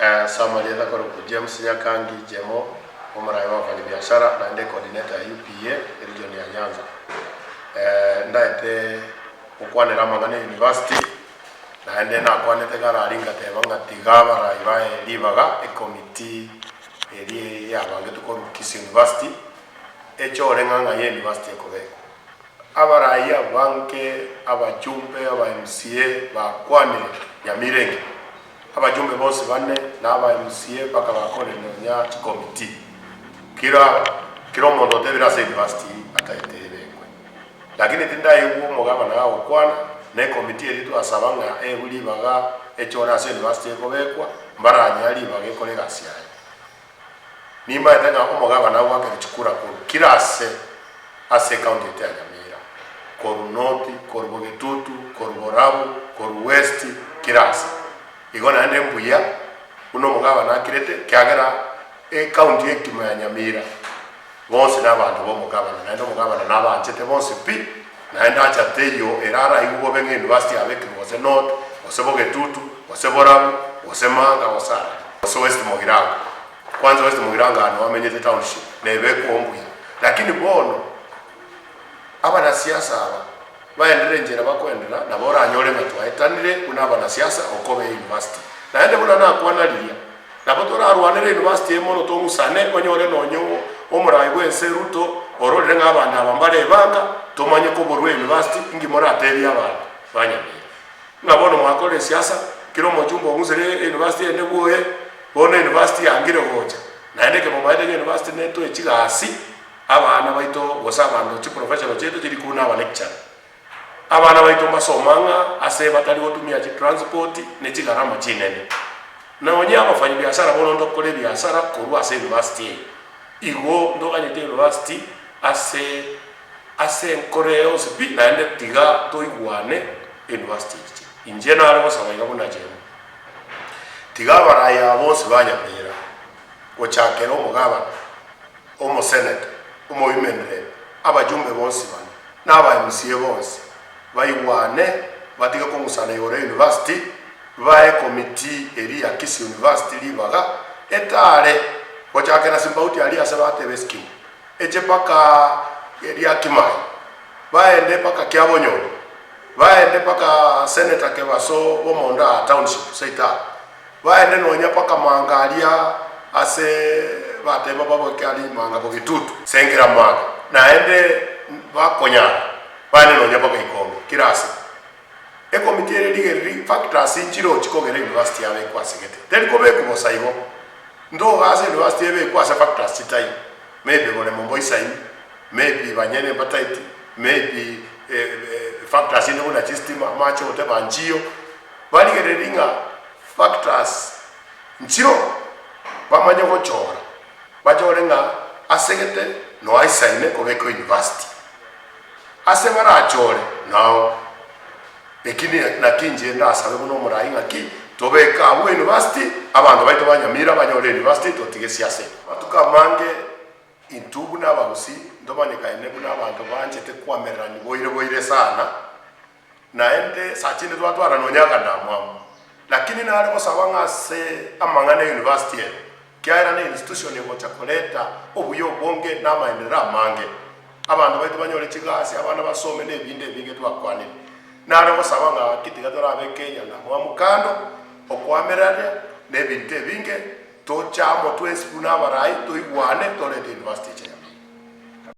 Ase amarieta akorokwa James Nyakangi Jemo, omoraia bwa abafanyabiashara naende coordinator ya UPA region ya Nyanza. Ndaete gokwanera amang'ana ya university naende nakwanete kare aria ngateba ng'a tiga abarai baye ribaga ecommittee eria yabangetwe korwa Kisii University echore ng'a ng'ai university ekobekwa. Abarai abange, abajumbe, aba MCA bakwanire Nyamira engima. Abajumbe bonsi bane na aba MCA mpaka bakorire nonya chikomiti. Kera kera omonto otebire ase university ataete ebekwe. Lakini tindaigwa omogabana gagokwana na ekomiti eria twasaba ng'a eegwe ribaga echore ase university ekobekwa, mbaranyea ribaga ekore egasi yaye. Nimanyete ng'a omogabana agoakera chikura korwa kera ase ase ecounty yaito ya Nyamira, korwa North, korwa Bogetutu, korwa Borabu, korwa West, kera ase. Igo naende mbuya buna omogabana akirete ekiagera ecounty ekima ya Nyamira bonsi nabanto ba omogabana naende omogabana nabanchete bonsi pi, naende acha teiyo ere araigwe bobe ng'a university yabekirwe gose North, gose Bogetutu, gose Borabu, gose Manga, gose Arari, gose West Mogirango. Kwanza West Mogirango aa noo amenyete township, nebekwa mbuya. Lakini bono abanasiasa aba baenderere enchera bakoenderera nabo oranyore ng'a twaetanire buna abanasiasa okoba euniversity. Naende buna nakwana riria, nabo torarwanere euniversity eye mono tong'usane onyore nonye omorai bwense Ruto ororire ng'a abanto aba mbare ebanga tomanye koborwa euniversity inki moratebie abanto ba Nyamira. Ng'a bono mwakorire esiasa, kera omochumba ong'usire euniversity ende bwoye, bono euniversity yangire gocha. Naende ekero momaete ng'a euniversity netoe chigasi, abana baito gose abanto chiprofessional chiaito chiri kobuna aba lecturer. Abana baito mbasoma ng'a ase batari gotumia chitransport ne chigarama chinene. Nonye abafanyibiasara bono ntokore ebiasara korwa ase university eye. Igo ntoganyete university ase ase enkoro eye yonsi pi naende tiga toigwane university echiche. Inche nare gosaba iga buna jemo, tiga abarai aba bonsi ba Nyamira gochakera omogabana, omoseneta, omowomen rep, abajumbe bonsi bane, na aba MCA bonsi, baigwane batige kong'usana igoro ya university, bae committee eria ya Kisii University ribaga etare gochakera Simbauti aria ase bateba eskimu, eche mpaka eria Kimai, baende mpaka Kiabonyori, baende mpaka Senator Kebaso bomondo aa township seito aa. Baende nonya mpaka manga aria ase bateba baboke aria manga bogetutu, senkera manga, naende bakonyara baende nonya mpaka ikonge kera ase. Ekomiti ere rigereri factors nchiroo chikogera university yabekwa ase gete. Teri kobekwa bosa igo. Ntoga ase university ebekwe ase factors chitaiyo. Maybe boremo mboisaini, maybe banyene mbataeti, maybe factors inde buna chistima, amache goteba nchiyo. Barigererie ng'a factors nchiro bamanye gochora, bachore ng'a asegete noaisaine kobeka university. Ase barachore nao. Eki naki inche ndasabe buna omorai ng'aki tobeke abwo university, abanto baito ba Nyamira banyore university totige siasa eye. Amatuko amange intwe buna abagusii ntomanyekaine buna abanto banchete koamererania boire boire sana. Naende saa chinde twatwara nonya akandamwamu. Lakini nare gosaba ng'a ase amang'ana e university ere, kiagera ne institution egocha koreta obuya obonge na amaenderero amange. Abanto baito banyore chigasi, abana basome na ebinde ebinge twakwanire. Nare gosaba ng'a gaki tiga torabeke enyandamwamu kando, okoamererania na ebinto ebinge, toche amo twensi buna abarai toigwane torete university eche Nyamira.